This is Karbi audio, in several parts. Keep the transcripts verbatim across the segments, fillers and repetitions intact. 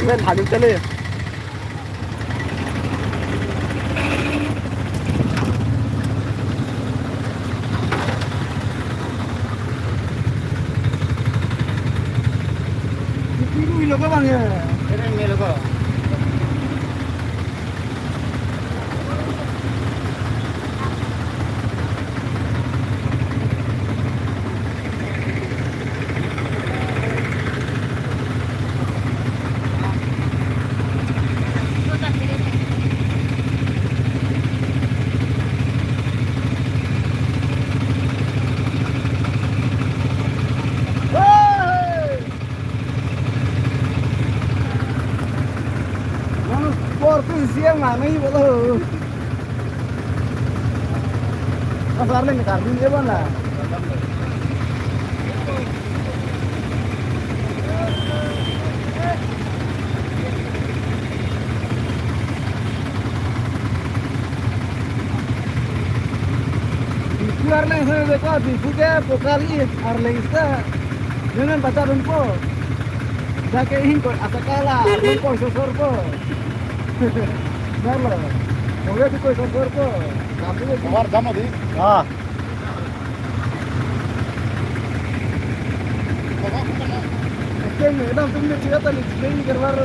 Ven, thani chale. Kipi lui lo ko bang ya? Keren ni lo ko. Por tu siang mana ni bolo. Pasar ni kar ni bana. Diphu arleng sene deko, Diphu ke pokali arleng sta. Jangan baca rumpo. Jake ingkoi asakala rumpo sosor po. Nalo. Oke tu koi sosor po. Kamu Kawar jam adi. Ah. Ekdom, ekdom tum ne chira tali, chira ni garwar lo.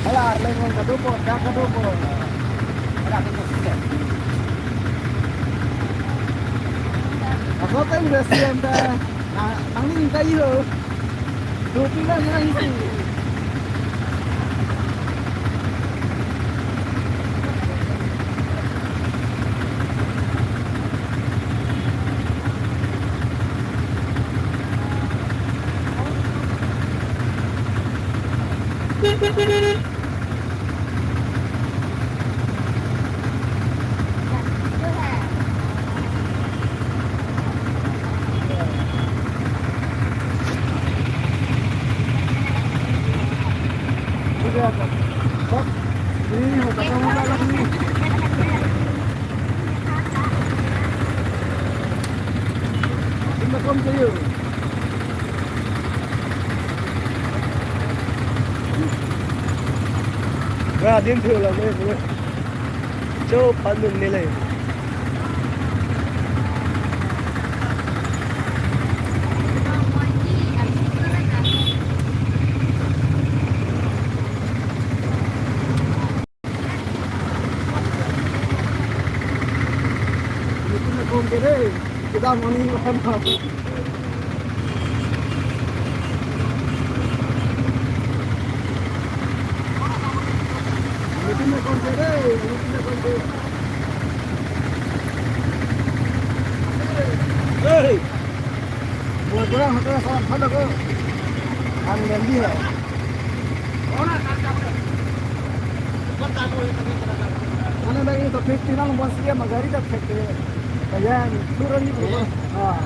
Hala, arleng kadokave, dak kadokave. Ako kan udah siap dah. Nah, nang ni minta iyo. Dua puluh lima isi. Wah, din thu lang ni, bro. Cho pandun nilai. Initin na kong kere, kita mani makan apa? Initin na kong kere, initin na kong kere. Hey! Buat orang hotel salam sana ko. Kami dan dia. Mana lagi tu fifty nang buat sekian magari tak fifty. Kaya turun ni bro. Ah.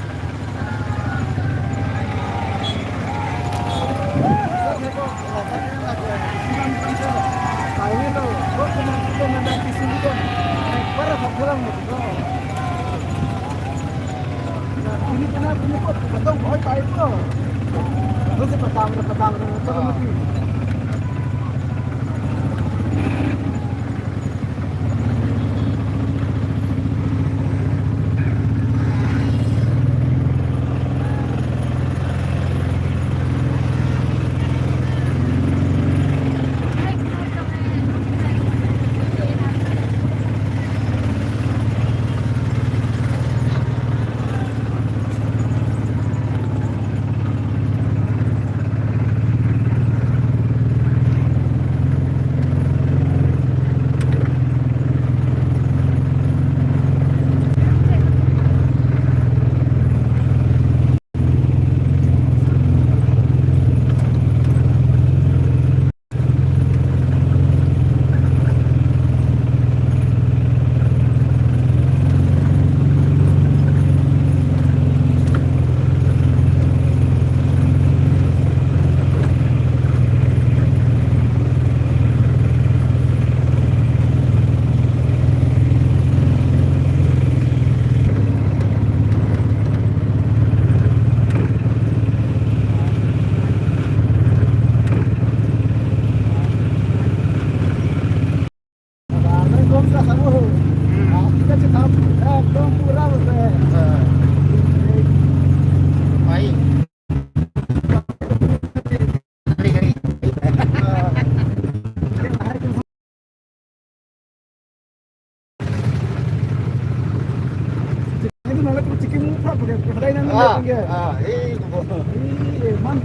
Oke, oke, oke. Ah, ah, eh, bo. Iya, man,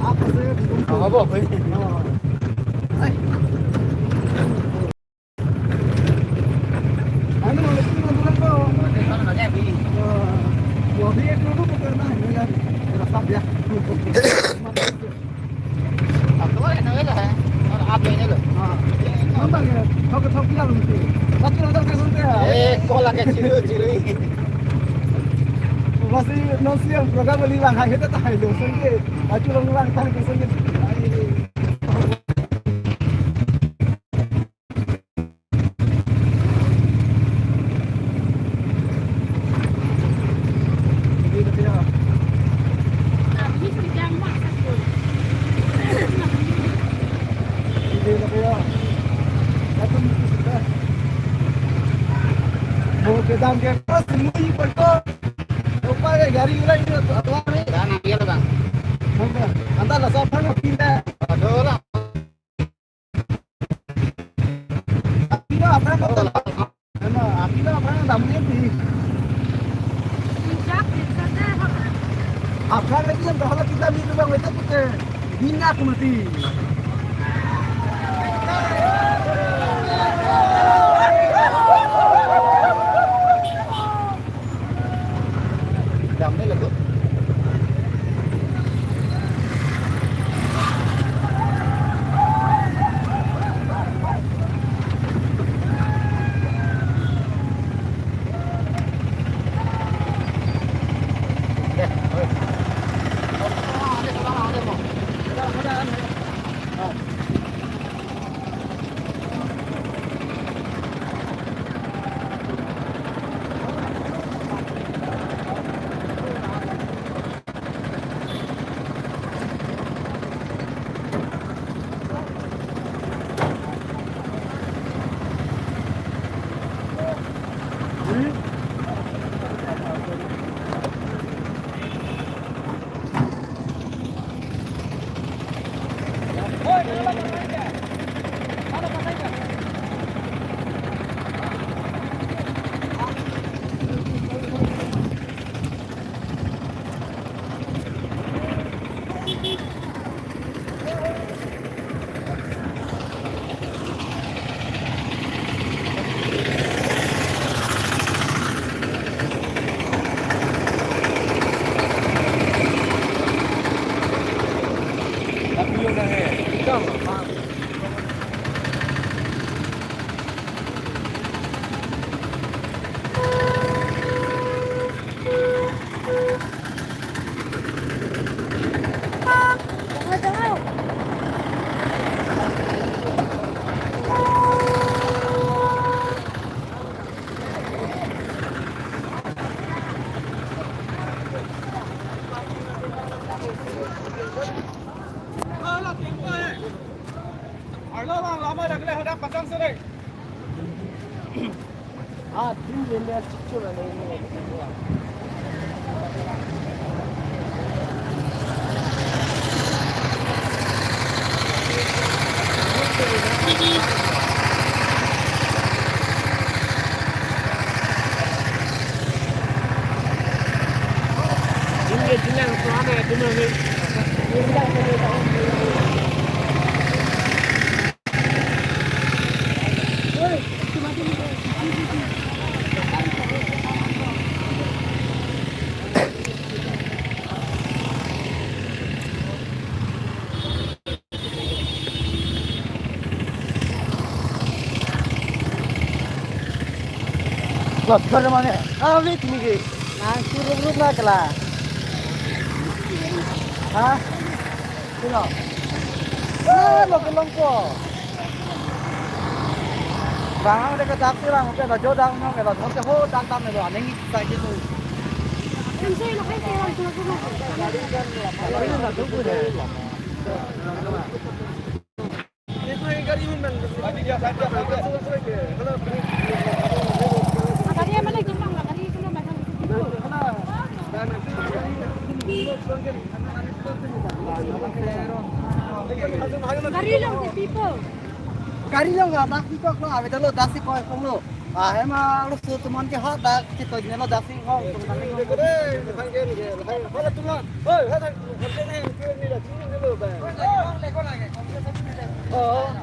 apa saya? Ah, bo, bo. Ah. Ay. Ano, ano, ano, ano, ano? Wah, dia dulu bukan, nah, ini kan. Rasa ya. Ab to hai na, hai na. Ab to hai na. Ha. Nambah ya. Thok, thok bilang nanti. Satu orang tak sampai ya. Eh, kau lagi ciru, ciru. Masih nasi yang program beli lang, hai, kita tahu itu sendiri. Acu lang lang, tahu itu sendiri. Mau kedam ke pas mui perko. Lupa ya gari ulah ini atau apa nih? Dan dia lah, Bang. Anda lah siapa yang pindah? Aduh lah. Apina aphrang ko dam. Ema, apina aphrang damji pi. Aphrang lagi yang berhala kita minum bang itu pute. Minyak mati. Damde lagu. Arlo bang, lama dak le hadak pasang sore. Ah, tin din dia cucu mana ini. Ini dia jenang, selama dia jenang ni. Los kar mane. Ah, wait, ini ke. Nang suruh rup na kala. Ha? Sino? Ah, lo ke longko. Bang, ada ke taksi bang, oke, lo jodang nong, lo jodang ho, dang dang lo, aneng excited tu. Kan saya lo kayak orang tua tua. Ini nggak tahu gue deh. Gari along the people. Gari along the people ko ave dolo dasi ko ko lo. Ah, hema lu su tumon ke hot dak, ke to ne lo dak si hong tum kan. Oh.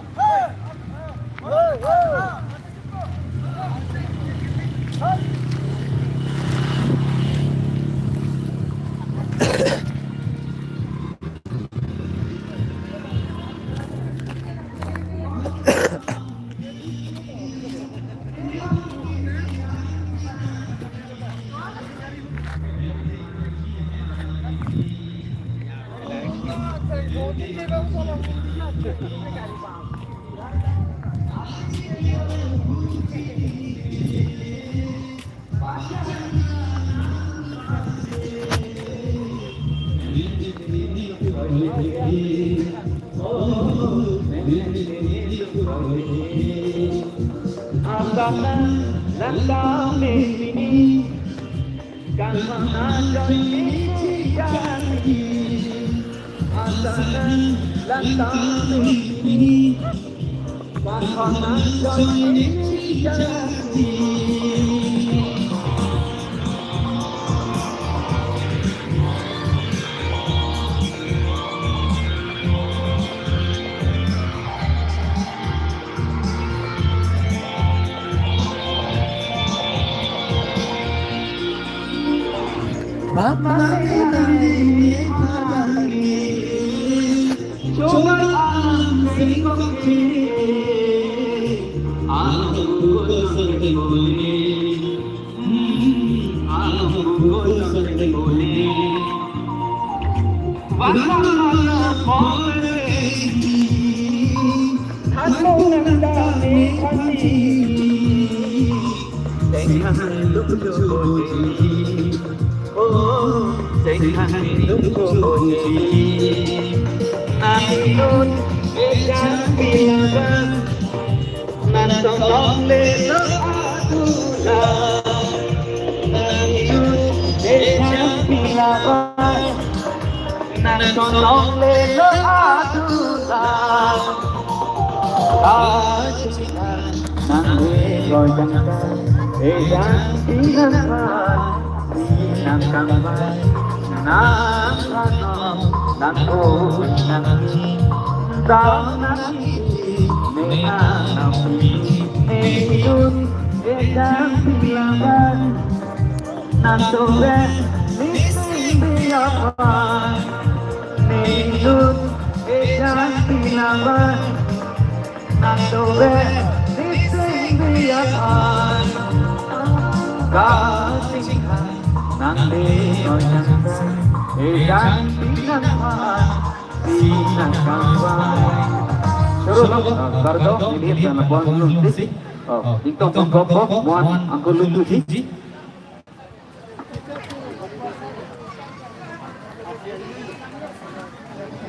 Choro lo, ah, kardom, ini yang pon belum sih. Oh, ingtong pon kok, kok, muan, angkul lutu sih.